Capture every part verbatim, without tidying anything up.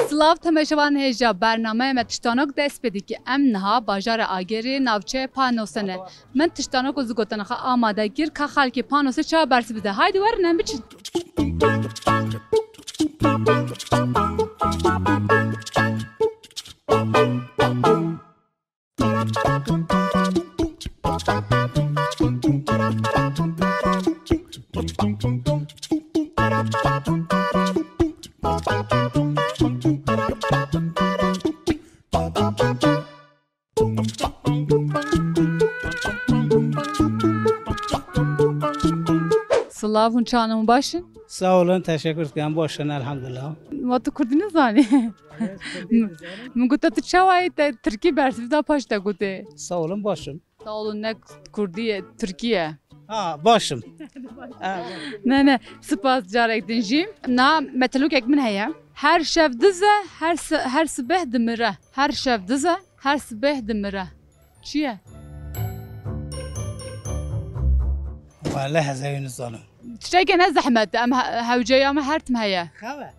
Silav temaşevan hêja, bernameya me Tiştanok dest pê dike. Em niha bajarê Agêrê navçeya Panose ne. Min Tiştanok û zigotena xwe amade kir ka xelkê Panose çawa bersiv bide. Haydi werin em biçin. Silav, hûn çawa ne, hûn baş in? Sağ olun, teşekkür ederim. Boş in, elhamdülillah. Ma tu kurdî nizanî? Min got, tu çawa yî, te tirkî bersiv da, paş te gotê. Sağ olun, başım. Sağ olun, ne kurdî ye, tirkî ye. Ha, başım. Ha, Ne, ne, spas carek din jî. Na metelokek min heye. Her şev diz e, her si-, her sibeh dimire. Her şev diz e, her sibeh dimire. Çi ye? Wele hezevî nizanim. Tiştekê ne zehmet e, em he-, hewceya me her tim heye. Xewe.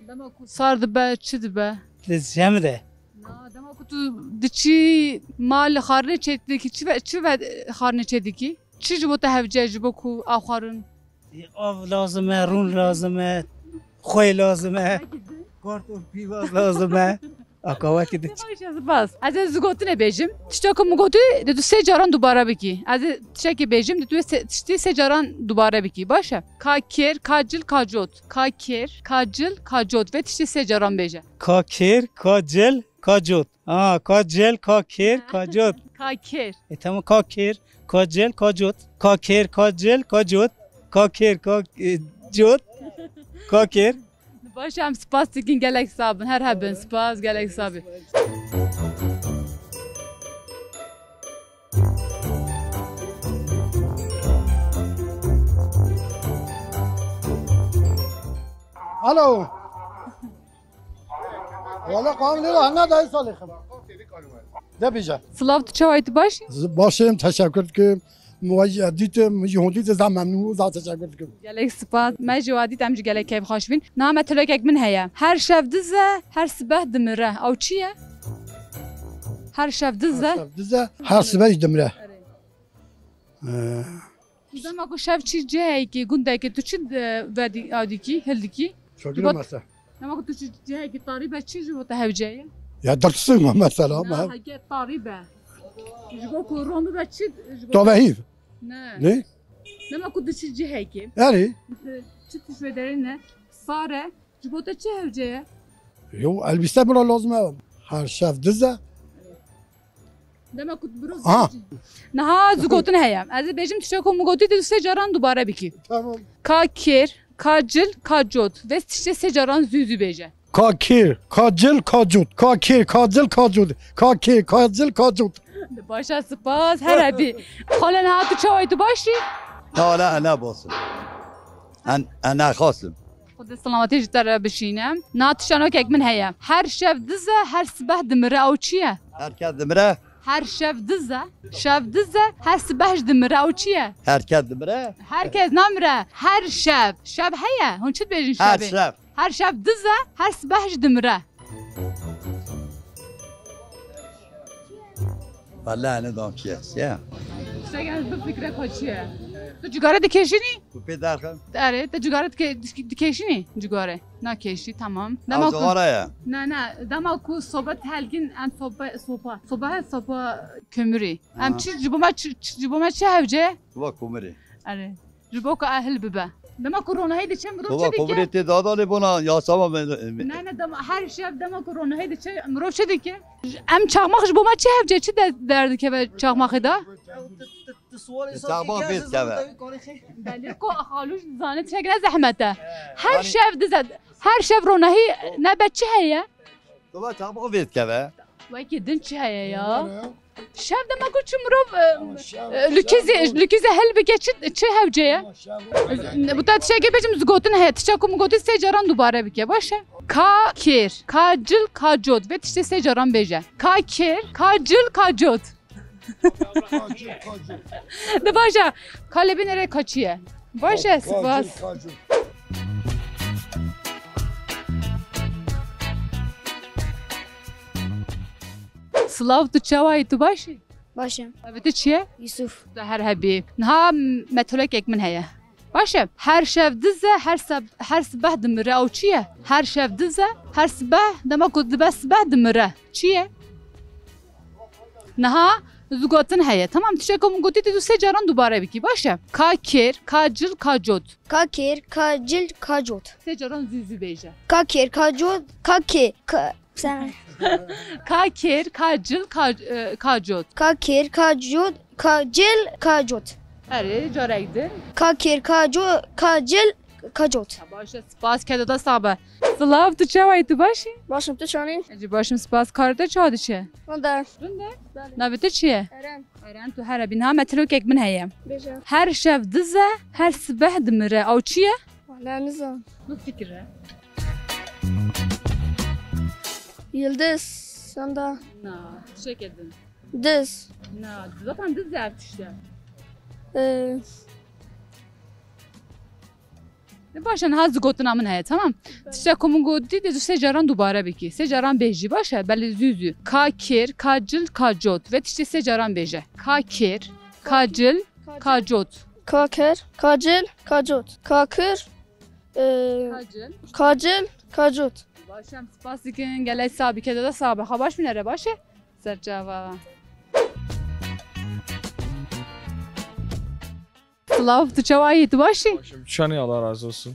Dema ku sar dibe, çi dibe? Li cem de. Na, dema ku tu diçî mal xwarinê çê dikî, çi ve, çi ve xwarinê çê dikî? Çi ji bo te hewce, ji bo ku av xwarin? Av lazim e, rûn lazim e, xwê lazim e, kartol pîvaz lazim e. Aka wekî diçî. Baş e, spas. Ez ê zigotinê bêjim. Tişta ku min gotî, dê tu sê caran dubare bikî. Ez ê tiştekê bêjim, dê tu sê, tiştî sê caran dubare bikî. Baş e? Ka kêr, ka cil, ka cot. Ka kêr, ka cil, ka cot. Vê tiştî sê caran bêje. Ka kêr, ka cil, ka cot. Ha, ka cil, ka kêr, ka cot. Ka kêr. E, tamam, ka kêr, ka cil, ka cot. Ka kêr, ka cil, ka cot. Ka kêr, ka, e, cot. Ka kêr. Baş e, em spas dikin, gelek sax bin. Her hebin, spas, gelek sax bin. Alo. Wala qam lira hana dayı salixim. De bîje. Silav, tu çawa yî, tu baş î? Başım, teşekkür dikim. Muwayya dîtim, yihûn dîtim, za memnûn û za teşekkür dikim. Gelek spas. Me jî wa dît, em jî gelek keyfxweş bîn. Niha metelokek min heye. Her şev diz e, her sibeh dimire. Ew çi ye? Her şev diz e. Her şev diz e, her sibeh jî dimire. Erê. Ee, Tu dema ku şev çî cihekî, gundekî, tu çi, e, vedî, ew dikî, hildikî? Çakî Ji bo masa. Dema ku tu çi cihekî tarî be, çi ji bo te hewce ye? Ya dertisî me mesela, Na, me. Heke tarî be. Ji bo ku ronî be çi, ji bo Tavehîv. Ne. Ne? Dema ku tu çi cihekî. Erê. Çi tişt vederî ne? Sare. Ji bo te çi hewce ye? Yo, elbîse min lazim e. Her şev diz e. Dema ku mirov Aha. Niha zigotin heye. Ez ê bêjim tiştek ku min gotî, tu sê caran dubare bikî. Tamam. Ka kêr, ka cil, ka cot. Vê tiştê sê caran zû zû bêje. Ka kêr, ka cil, ka cot. Ka kêr, ka cil, ka cot. Ka kêr, ka cil, ka cot. Baş e, spas. Her hebî. Xala, niha tu çawa yî, tu baş î? Hala ena bosun. En, ena xasim. Xwedê selametê ji te re bişîne. Na tişanokek min heye. Her şev diz e, her sibeh dimire. Ew çi ye? Her kes dimire. Her şev diz e. Şev diz e, her sibeh jî dimire. Ew çi ye? Her kes dimire. Her kes namire. Her şev. Şev heye. Hûn çi dibêjin şevê? Her şev. Her şev diz e, her sibeh jî dimire. Wele ne dam çi ye, çi ye? Şev ez bifikre xwe çi ye? Tu cigare dikêşînî? Tu pê derxin? Erê, te cigare dike-, dike-, dikêşînî? Cigare. Nakêşî, tamam. Dema ku Cigare ye. Ne, ne, dema ku sobe telgin, em sobe, sopa. Sobe he, sopa kömürî. Em Ha. çi, ji bo me çi, çi, ji bo me çi hewce? Soba kömürî. Erê. Ji bo ku ehil bibe. Dema ku ronahî diçe mirov Soba çi dike? Kömürê tê dada lê bona yasama me. Ne, ne, dema, her şev dema ku ronahî diçe mirov çi dike? Em çaxmax ji bo me çi hewce, çi de-, derdikeve çaxmaxê de? Tu, tu, tu sualê E, sor çaxmax kê bêt keve. Belê ku xalû dizane tiştek ne zehmet e. Her Yanî şev dize, her şev ronahî nebe çi heye? Soba çaxmax bêt keve. Wekî din çi heye ya? Şev dema ku çi mirov, e, e, lukîzê, lukîzê hel bike, çi, çi hewce ye? Bu ta tiştekê bêjim, zigotin heye. Tiştek ku min gotî sê caran dubare bike. Baş e. Ka kêr, ka cil, ka cot. Vê tiştê sê caran bêje. Ka kêr, ka cil, ka cot. De baş e. Ka lê bînerê ka çi ye? Baş e, spas. Silav, tu çawa yî, tu baş î? Baş im. Navê tu çi ye? Yusuf. Tu her hebî. Niha metolekek min heye. Baş e. Her şev diz e, her seb-, her sibeh dimire. Ew çi ye? Her şev diz e, her sibeh, dema ku dibe sibeh dimire. Çi ye? Niha zigotin heye. Tamam, tiştek ku min gotî, tu sê caran dubare bikî. Baş e. Ka kêr, ka cil, ka cot. Ka kêr, ka cil, ka cot. Sê caran zû zû bêje. Ka kêr, ka cot, ka kê, ka, sen. Ka kêr, ka cil, ka, e, ka cot. Ka kêr, ka cot, ka cil, ka cot. Erê, carek din. Ka kêr, ka co-, ka cil, ka cot. Ha, baş e, spas, keda te sax be. Silav, tu çawa yî, tu baş î? Baş im, tu çawa yî? Ez jî baş im, spas. Karê te çawa diçe? Rind e. Rind e? Belê. Navê te çi ye? Eren. Eren, tu here bî. Niha metolokek min heye. Bêje. Her şev diz e, her sibeh dimire. Ew çi ye? Wele nizam. Min fikire. Yildiz, senda. Na, tiştekê din. Diz. Na, zaten diz e ev tişt e. Ee, Ne baş e, niha zigotina min heye, tamam. Tiştek ku min gotî, dê tu sê caran dubare bikî. Sê caran bêjî, baş e, belê zû zû. Ka kêr, ka cil, ka cot. Vê tiştê sê caran bêje. Ka kêr, ka cil, ka cot. Ka kêr, ka cil, ka cot. Ka kêr, e, ka cil, ka cot. Baş e, em spas dikin, gelek sax bî, keda te sax be. Xwe baş bînere, baş e? Serçava. Silav, tu çawa yî, tu baş î? Başım, çanî, Allah razı olsun.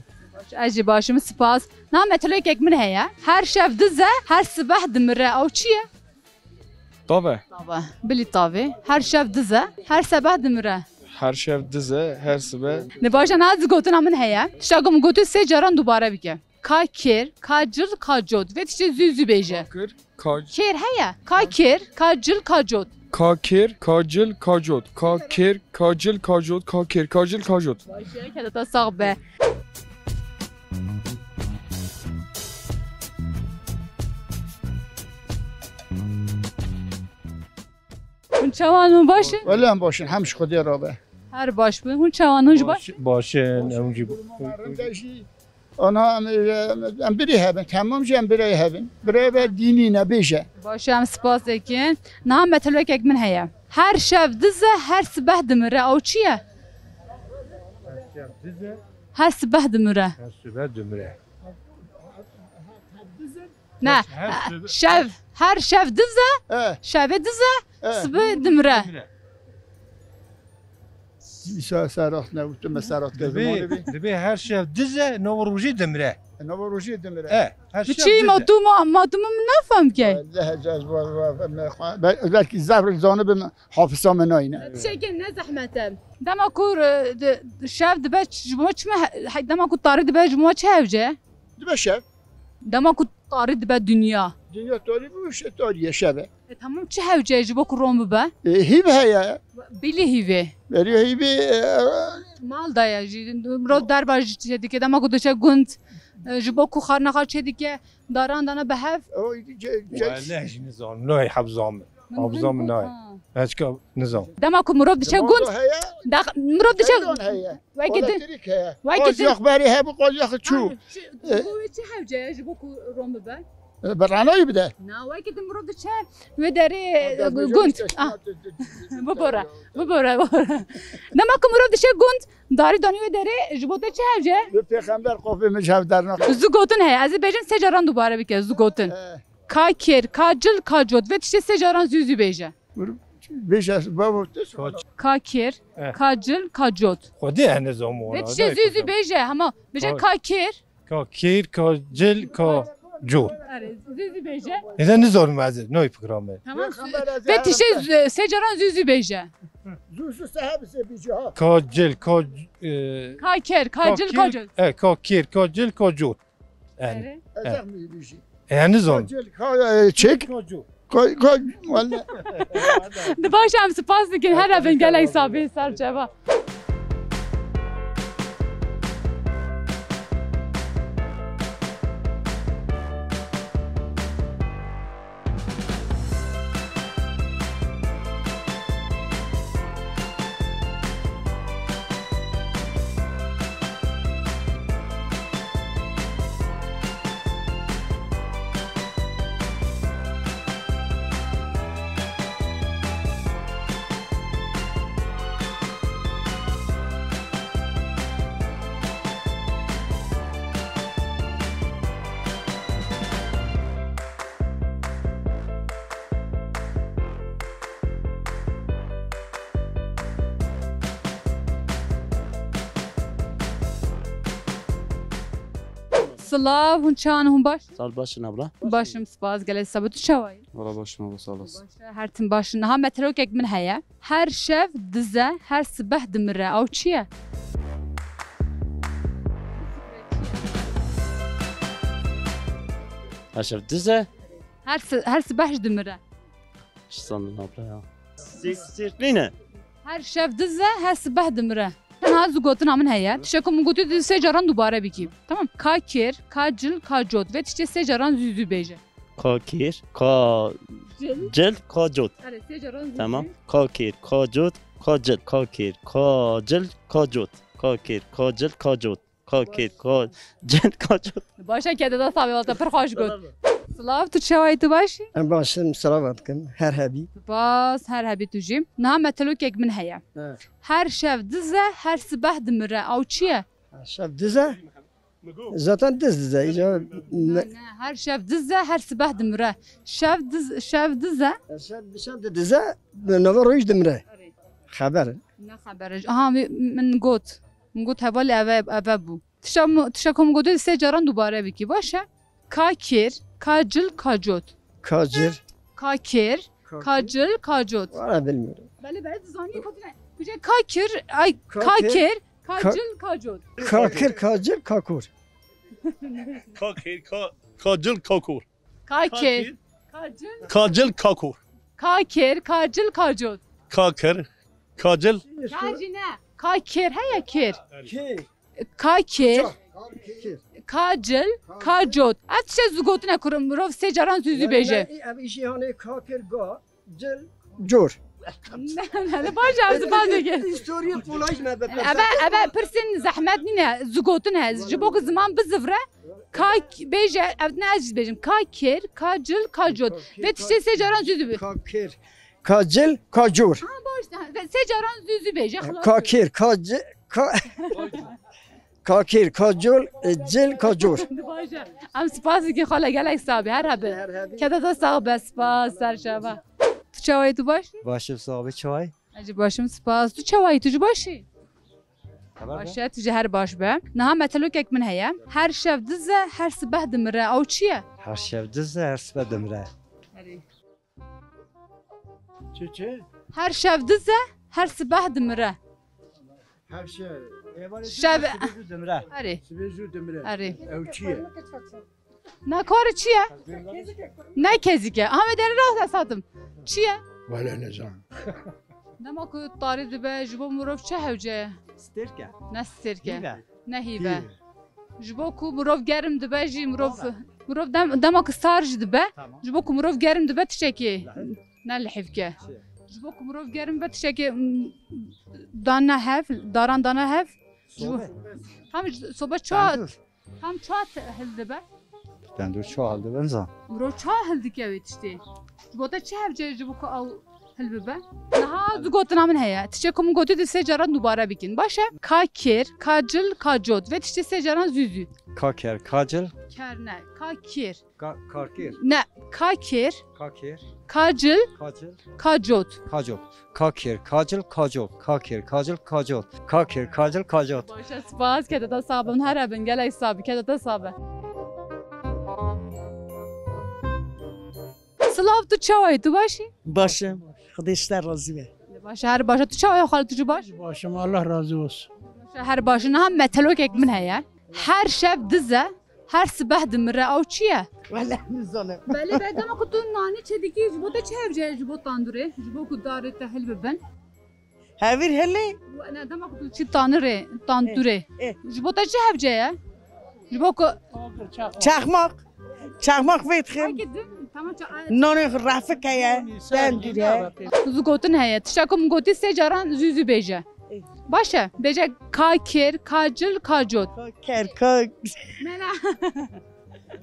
Ez jî baş im, spas. Na metolekek min heye. Her şev diz e, her sibeh dimire. Ew çi ye? Tav e. Tav e. Bilî tav e. Her şev diz e, her sibeh dimire. Her şev diz e, her sibeh. Ne baş e, na zigotina min heye. Tişta ku min gotî sê caran dubare bike. Ka kêr, ka cil, ka cot. Vê tiştê zû zû bêje. Kir, ka... Kêr heye. Ka kêr, ka cil, ka cot. Ka kêr, ka cil, ka cot. Ka kêr, ka cil, ka cot. Ka kêr, ka cil, ka cot. Baş e, keda te sax be. Hûn çawa in, hûn baş in? Wele em baş in, hem ji Xwedê re be. Her baş bin. Hûn çawa in, hûn jî baş in? Baş, baş in, em jî. Ana em, em birê hebin, temam jî em birê hebin. Birê ve dînî ne bêje. Baş e, em spas dikin. Niha metolekek min heye. Her şev diz e, her sibeh dimire. Ew çi ye? Her şev diz e. Her sibeh dimire. Her sibeh dimire. Ne, her sibeh, şev, her şev diz e, e, şevê diz e, e, sibê dimire. Dimire. Îsa serat ne, tu me serat ke. Dibê, zimanê bî. Dibê her şev diz e, nava rojê dimire. E, nava rojê dimire. E, her şev diz e. Çi ma tu ma, ma tu min nafam ke? Wallahî ez, ez, be-, belkî zehf zanibim, hafisa me nayne. Tiştekê ne zehmet e. Dema ku, e, di-, şev dibe, ji bo çi me he-, he-, dema ku tarî dibe, ji bo çi hewce? Dibe şev. Dema ku tarî dibe dinya. Dinya tarî bû, şe-, tarî ye, şev e. E, tamam, çi hewce ye ji bo ku ron bibe? E, hîv heye. Bilî hîvê. Berî hîvê, e, mal de ye jî. Mirov derva jî çêdike. Dema ku diçe gund, e, ji bo ku xarina xwe çêdike, daran dane bi hev. O, ce-, ce-, Wele jî nizam. Noy heb zam. Hafıza min nayê. Ha. Heçka nizam. Dema ku mirov diçe gund, heye, da-, mirov diçe, heye. Wekî din. Elektrik heye. Wekî din. Qazyax berê hebû, qazyax çû. Ha, çi, e, ji bo wê çi hewce ye, ji bo ku ron bibe? E, bi ranayî bide. Na, wekî din mirov diçe wê derê, e, gund. Ah. Bibore, bibore, bibore. Dema ku mirov diçe gund, darî danî wê derê, ji bo te çi hewce? Wê pêxember qopê min ji hev dernaxe. Zigotin heye, ez ê bêjim sê caran dubare bike, zigotin. E. Ka kêr, ka cil, ka cot. Vê tiştê sê caran zû zû bêje. Bêje, babo, tu... Ka kêr, eh, ka cil, ka cot. Xwedê ez nizam wana. Vê tiştê zû zû bêje, hema bêje ka kêr. Ka kêr, ka cil, ka cot. Erê, zû zû bêje. Êde nizanim ez, nayê fikra me. Tamam. Vê tiştê zû, sê caran zû zû bêje. Zû zû seheb se bêje ha. Ka cil, ka, e, ka kêr, ka cil, ka cot. E, ka kêr, ka cil, ka cot. Yani. Erê. Ez zehmî bijî. E, yani zon. Ka cil, ka, e, çek. Ka cot. Koy, koy, wele. Di baş em spas dikin, her hebin gelek sabî ser çava. Silav, hûn çawan, hûn baş? Sağ ol, başın abla. Başım, spas, gelek sabit, tu çawayî? Valla başım abla, sağ olasın. Baş e, her tim baş. Niha metelokek min heye. Her şev dize, her sibeh dimire. Ew çi ye? Her şev dize. Her si-, her sibeh jî dimire. Çi sandım abla ya? Sirklîne. Her şev dize, her sibeh dimire. Tenha zû gotina min heye. Tiştek ku min gotî, tu sê caran dubare bikî. Tamam. Ka kêr, ka cil, ka cot. Vê tiştê sê caran zû zû bêje. Ka kêr, ka cil, ka cot. Erê, sê caran zû zû. Tamam. Ka kêr, ka cot, ka cil, ka kêr, ka cil, ka cot. Ka kêr, ka cil, ka cot. Ka kêr, ka cil, ka cot. Baş e, kete de sabê wate pir xweş got. Silav, tu çawayî, tu baş î? Em baş in, silav dikim. Her hebî. Spas, her hebî tu jî. Niha metelokek min heye. He. Her şev dize, her sibeh dimire. Ew çi ye? Her şev dize? Zaten diz dize. Îca Ne, ne, her şev dize, her sibeh dimire. Şev diz, şev dize. Şev, şev dize, nava roj dimire. Xeber. Ne xeber e. Aha, min, min got. Min got hevalê eve, eve bû. Tişa mu-, tişa ku min gotî, sê caran dubare bikî. Baş e? Ka kêr, ka cil, ka cot. Ka cil. Ka kêr, ka cil, ka cot. Valla bilmiyorum. Belê, belê, dizanî kotine. Kuje ka kir, ay, ka kêr, ka cil, ka cot. Ka kir, ka cil, ka kor. Ka kêr, ka, ka cil, ka kor. Ka kêr, ka cil. Ka cil, ka kor. Ka kêr, ka cil, ka cot. Ka kir, ka cil. Ka jî ne. Ka kêr heye, kêr. Kêr. Ka kêr, ka cil, ka cot. Ev tişt zû gotine ku mirov sê caran zû zû bêje. Ev îşê hanê ka kir, ga, cil, cor. Ne, ne, ne, baş e, em spas dikin. Îstoriyê polaj me be. Eve, eve pirsên zehmet nîne, zû gotin e. Ji bo ku ziman bizivre, ka k-, bêje, ev ne ez jî dibêjim. Ka kêr, ka cil, ka cot. Vê tiştê sê caran zû zû bê. Ka kêr, ka cil, ka cor. Ha, baş e. Ve sê caran zû zû bêje, xilas. Ka kêr, ka ci-, ka, ka kêr, ka col, e, cil, ka cor. Baş e. Em spas dikin xala, gelek sabî, her hebin. Her hebin. Kete de sax be, spas, ser şeva. Tu çawayî, tu baş î? Başım, sağ ol, çawayî. Ez jî başim, spas. Tu çawayî, tu jî baş î? Xeber be. Baş e, tu jî her baş be. Niha metelokek min heye. Her şev dize, her sibeh dimire. Ew çi ye? Her şev dize, her sibeh dimire. Erê. Çi, çi? Her şev dize, her sibeh dimire. Her şev. Şev. Sibê zû dimire. Erê. Sibê zû dimire. Erê. Ew çi ye? Ne kar çi ye? Ne kezîk e. Aha, me derî rast ez hatim. Çi ye? Wele nizanim. Dema ku tarî dibe, ji bo mirov çi hewce ye? Stêrk e. Ne stêrk e. Hîv e. Ne hîv e. Hîv. Ji bo ku mirov germ dibe jî, mirov, mirov dem-, dema ku sar jî dibe, tamam, ji bo ku mirov germ dibe tiştekî ne lihivke. Ji bo ku mirov germ be tiştekî, m, dane hev, daran dane hev. Ji bo, sobe. Tam ji, sobe çawa, tam çawa te-, hildibe? Tendûr çawa hildibe, nizanim. Mirov çawa hildike wê tiştê? Ji bo te çi hevce ji bo ku ew hilbibe? Niha du gotina min heye. Tiştê ku min gotî, tu sê caran dubare bikin. Baş e? Ka kêr, ka cil, ka cot. Vê tiştê sê caran zû zû. Ka kêr, ka cil. Kêr ne, ka kêr. Ka-, karkêr. Ne, ka kêr. Ka kêr. Ka cil. Ka cil. Ka cot. Ka cot. Ka kêr, ka cil, ka cot. Ka kêr, ka cil, ka cot. Ka kêr, ka cil, ka cot. Baş e, spas, kete te sax be. Her hebin, gelek sax be, kete te sax be. Silav, tu çawa yî? Tu baş î? Baş im. Xwedê ji te razî be. Baş e, her baş e. Tu çawa yî xalo, tu jî baş? Baş im, Allah razî olsun. Baş e, her baş e. Niha metelokek min heye. Her şev dize, her sibeh dimire, ew çi ye? Wele nizanim. Belê, belê, dema ku tu nanî çêdikî, ji bo te çi hewce ye ji bo tandurê? Ji bo ku darê te hilbibin? Hevîr hilê? Ne, dema ku tu çi tanirê, tandurê. Eh, eh. Ji bo te çi hewce ye? Ji bo ku Çaxmak. Çaxmak vê dixim. Belkî din, tamam, ça-, Nanê refik heye, tendûr heye. Zigotin heye. Tişta ku min gotî sê caran zû zû bêje. Eh. Baş e. Bêje ka kêr, ka cil, ka cot. Ka kêr, ka Ne, ne.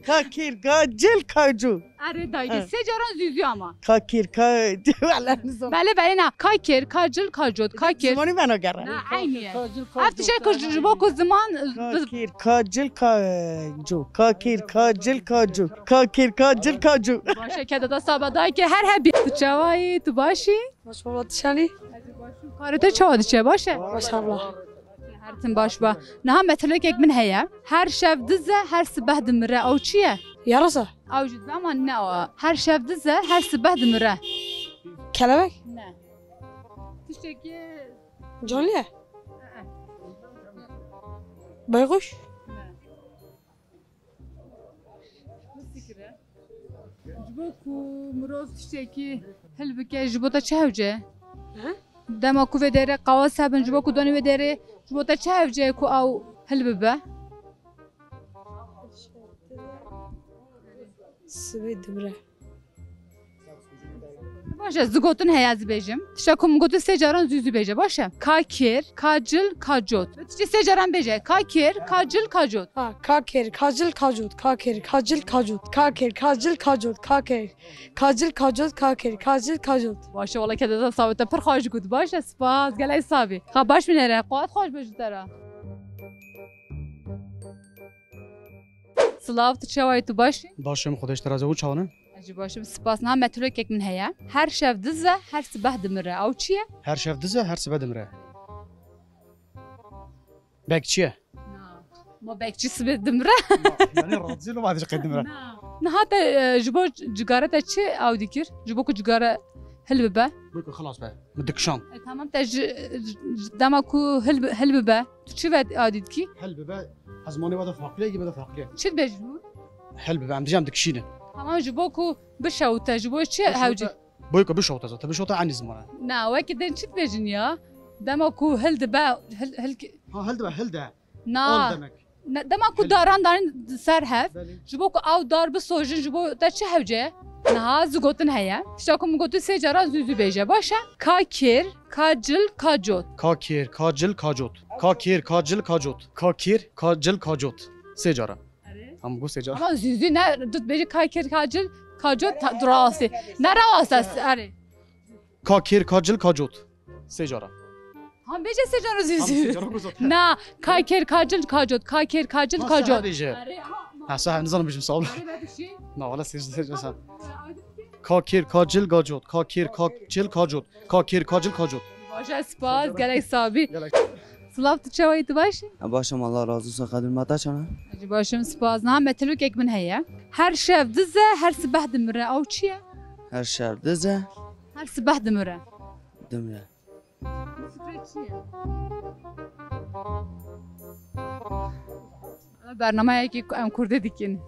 Ka kêr, ka cil, ka cot. Erê dayê, Ha. sê caran zû zû ama. Ka kêr, ka Wele nizam. Belê, belê, na. Ka kêr, ka cil, ka cot. Ka kêr. Zimanî me nagere. Na, eynî ye. Ev tişe ku ji bo ku ziman Ka kêr, ka cil, ka co. Ka kêr, ka cil, ka co. Ka kêr, ka cil, ka co. Baş e, keda da saba dayê ke her hebî. Tu çawa yî? Tu baş î? Baş baba, tu şanî? Karê te çawa diçe? Baş e? Baş abla. Her tim baş ba. Niha metelokek min heye. Her şev diz e, her sibeh dimire. Ew çi ye? Yarasa. Ew jî dema ne o. Her şev diz e, her sibeh dimire. Kelebek? Ne. Tiştekî Canlı ye. Baykuş? Ne. Ji bo ku mirov tiştekî hilbike, ji bo te çi hewce? He? Dema ku vê derê qewaz hebin, ji bo ku donê wê derê, ji bo te çi hewce ku ew hilbibe? Sibê dimre. Baş e, zigotin heye ez bêjim. Tişta ku min gotin sê caran zû zû bêje. Baş e. Ka kêr, ka cil, ka cot. Ve tu çi sê caran bêje. Ka kêr, ka cil, ka cot. Ha, ka kêr, ka cil, ka cot. Ka kêr, ka cil, ka cot. Ka kêr, ka cil, ka cot. Ka kêr, ka cil, ka cot. Ka kêr, ka cil, ka cot. Baş e, wala keda da sabit e. Pir xweş got. Baş e, spas. Gelek sabî. Ha, baş binêre. Quwet xweş be ji te re. Silav, tu çawa yî, tu baş î? Baş im, Xwedê ji te razî, hûn çawa ne? Ez jî baş im, spas. Niha metelokek min heye. Her şev diz e, her sibeh dimire. Ew çi ye? Her şev diz e, her sibeh dimire. Bekçi ye. Na. Ma bekçi sibê dimire? Ma, yani razî lo, ma qey dimire. Na. Niha te, e, ji bo cigara te çi ew dikir? Ji bo ku cigara hilbibe? Bo ku xilas be. Min dikişand. E, tamam, te ji, ji, dema ku hilbi-, hilbibe. Tu çi ve adî dikî? Hilbibe, ez manê we de faqî ye, yê me de faqî ye. Çi dibêjin hûn? Hilbibe, em dijî em dikişînin. Tamam, ji bo ku bişewite, ji bo çi hewcî? Bişewite, boy ku bişewite zaten, bişewite eynî ziman e. Na, wekî din çi dibêjin ya? Dema ku hildibe, hil, hilki- Ha, hildibe, hilde. Na. Al demek. Ne, dema ku Hil- daran darin ser hev, Belê. Ji bo ku ew dar bisojin, ji bo te çi hewce? Niha zigotin heye. Tişta ku min gotin sê caran zû zû bêje. Baş e? Ka kêr, ka cil, ka cot. Ka kêr, ka cil, ka cot. Ka kêr, ka cil, ka cot. Ka kêr, ka cil, ka cot. Sê caran. Erê. Em got sê caran. Ama zû zû ne, tu dibêjî ka kêr, ka cil, ka cot, ta, tu rawastî. Ne rawast e, erê. Ka kêr, ka cil, ka cot. Sê caran. Ha, bêje sê caran zû zû. Em sê caran got zaten. Na, ka kêr, ka cil, ka cot. Ka kêr, ka cil, ka cot. Bêje. Erê, ha, ha, sahib, nizanim bêjim, sağ ol. Erê, be dişî. Na, wala sê, sê caran. Ka kêr, ka cil, ka cot. Ka kêr, ka cil, ka cot. Ka kêr, ka cil, ka cot. Baş e, spas, gelek sabî. Gelek. Silav, tu çawa yî, tu baş î? Ha, baş im, Allah razı olsun, xedir me, te çawa ne? Ez jî baş im, spas. Niha metelokek min heye. Her şev diz e, her sibeh dimire. Ew çi ye? Her şev diz e. Her sibeh dimire. Dimire. Fikret çi ye? Bernameyekî em kurdî dikin.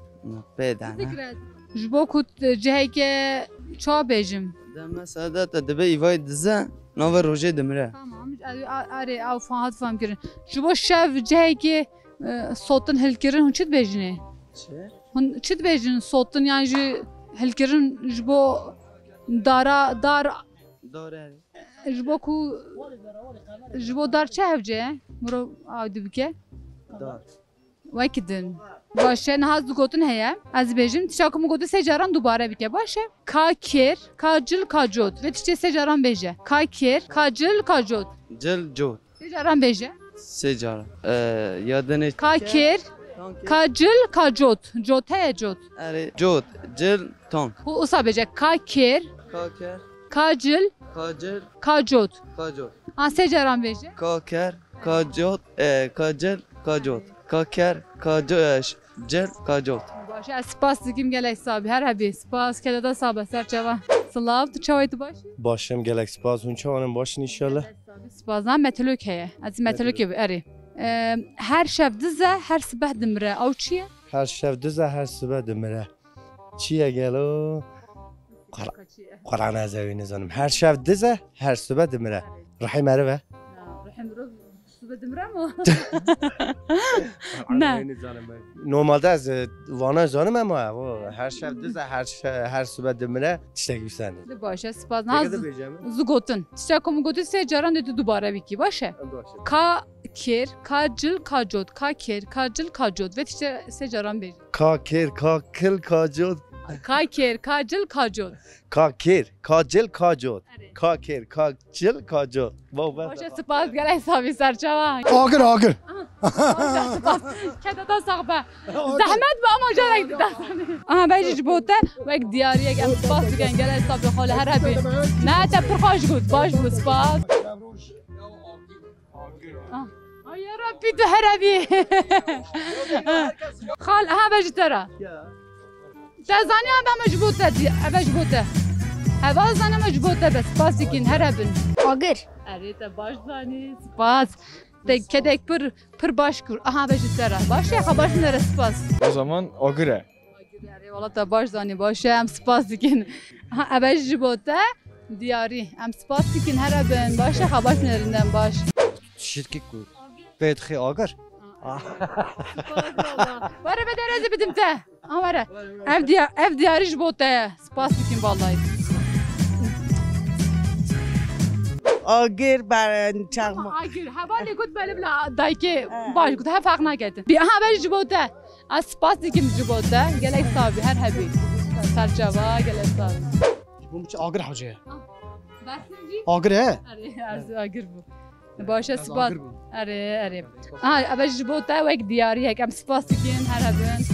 Pê de ne? Fikret. Ji bo ku ciheke ça bêjim? De mesela de te dibe îvayê dize, navê rojê dimire. Tamam. A-, a-, erê, ew fa-, hat fam kirin. Ji bo şev cihekê, e, sotin hilkirin, hûn çi dibêjinê? Çi? Hûn çi dibêjin sotin yan jî hilkirin ji bo dara, dar Dar e. Ji bo ku, ji bo dar çi hewce ye? Mirov ew dibike. Dar. Wekî din. Baş e, niha zigotin heye. Ez bêjim, tişta ku min gotin sê caran dubare bike. Baş e. Ka kêr, ka cil, ka cot. Vê tiştê sê caran bêje. Ka kêr, ka cil, ka cot. Cil, cot. Sê caran bêje. Sê caran. Ee, ya dinê Ka kêr, Tankê. Ka cil, ka cot. Cot heye, cot. Erê, cot, cil, tank. Û usa bêje. Ka kêr, Ka kêr. Ka cil, Ka cil. Ka cot. Ka cot. A sê caran bêje. Ka kêr, ka cot, e, ka cil, ka cot. Ka kêr, ka co-, e, ş-, cil, ka cot. Baş e, ez spas dikim gelek sabî. Her hebî. Spas, keda da sabe, ser çava. Silav, tu çawa yî, tu baş î? Baş im, gelek spas. Hûn çawa ne, baş in înşallah? Gelek sabî, spas. Ha, metelok heye. Ez metelokê bi, erê. Em, her şev diz e, her sibeh dimire. Ew çi ye? Her şev dize, her sibe dimire. Çi ye gelo? Qur-, Qur'an ez ewî nizanim. Her şev dize, her sibe dimire. Rihê meriv e. Na, rihê mirov sibe dimire mi? Ne. Normalde ez, e, vana zanim ama o her şev dize, her şe-, her sibe dimire tiştek wisa ne. Baş e, spas. Têkê Naz, dibêje mi? Zu gotin. Tiştek ku min gotin sê caran dê tu dubare bikî. Baş e? Baş e. Ka kêr, ka cil, ka cot. Ka kêr, ka cil, ka cot. Vê tiştê sê caran bêje. Ka kêr, ka kil, ka cot. Ka kêr, ka cil, ka cot. Ka kêr, ka cil, ka cot. Erê. Ka kêr, ka cil, ka cot. Wow, ben Baş e, spas, gelek savî serçawa. Agir, agir. Aha, spas. Keda te sax be. Agir. Zehmet be ama carek dide. Aha, bejî ji bo te wek diyariyek em spas dikin. Gelek savî xale her hebî. Ne te pir xweş got, baş bû, spas. Ah. Ay ya Rabbî, tu here bî. Xal, aha, be ji te re. Ya. Te zanî, eve me ji bo te dî, eve ji bo te. Heval zanî, me ji bo te be, spas dikin, here bin. Agir. Erê, te baş zanî, spas. Te kedek pir, pir baş kur. Aha, be ji te re. Baş e, ha baş nere, spas. O zaman agir e. Agir e, erê, wala te baş zanî, baş e, em spas dikin. Ha, eve ji bo te. Diyarî. Em spas dikin, here bin. Baş e, ha baş nerinden baş. Şirkî ku pê dixê agir. Were bede, ez ê bidim te. Ha, were. Ev diya-, ev diyarî ji bo te ye. Spas dikin vallahi. Agir ben çakma. Agir. Hevalê got belê bila dayikê baş got. He, ferq naketin. Bi, aha, ben ji bo te. Ez spas dikim ji bo te. Gelek savî, her hebî. Serçava, gelek savî. Ji bo min çi agir hewce ye? Ah, bersin jî? Agir e? Erê, erê, agir bû. Baş e, spas. Agir bû. Erê, erê. Aha, eve ji bo te wek diyariyek. Em spas dikin, her hebin.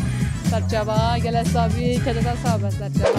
Serçava, gelek savî, kedeta sabe serçava.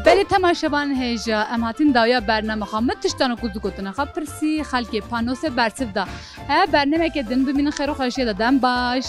Belê temaşevan hêja, em hatin dawiya bername xwe. Me tiştano ku dugotine xwe pirsî, xelkê panosê bersiv da. He, bernameke din bimînin xêr û xweşiyê de, dem baş.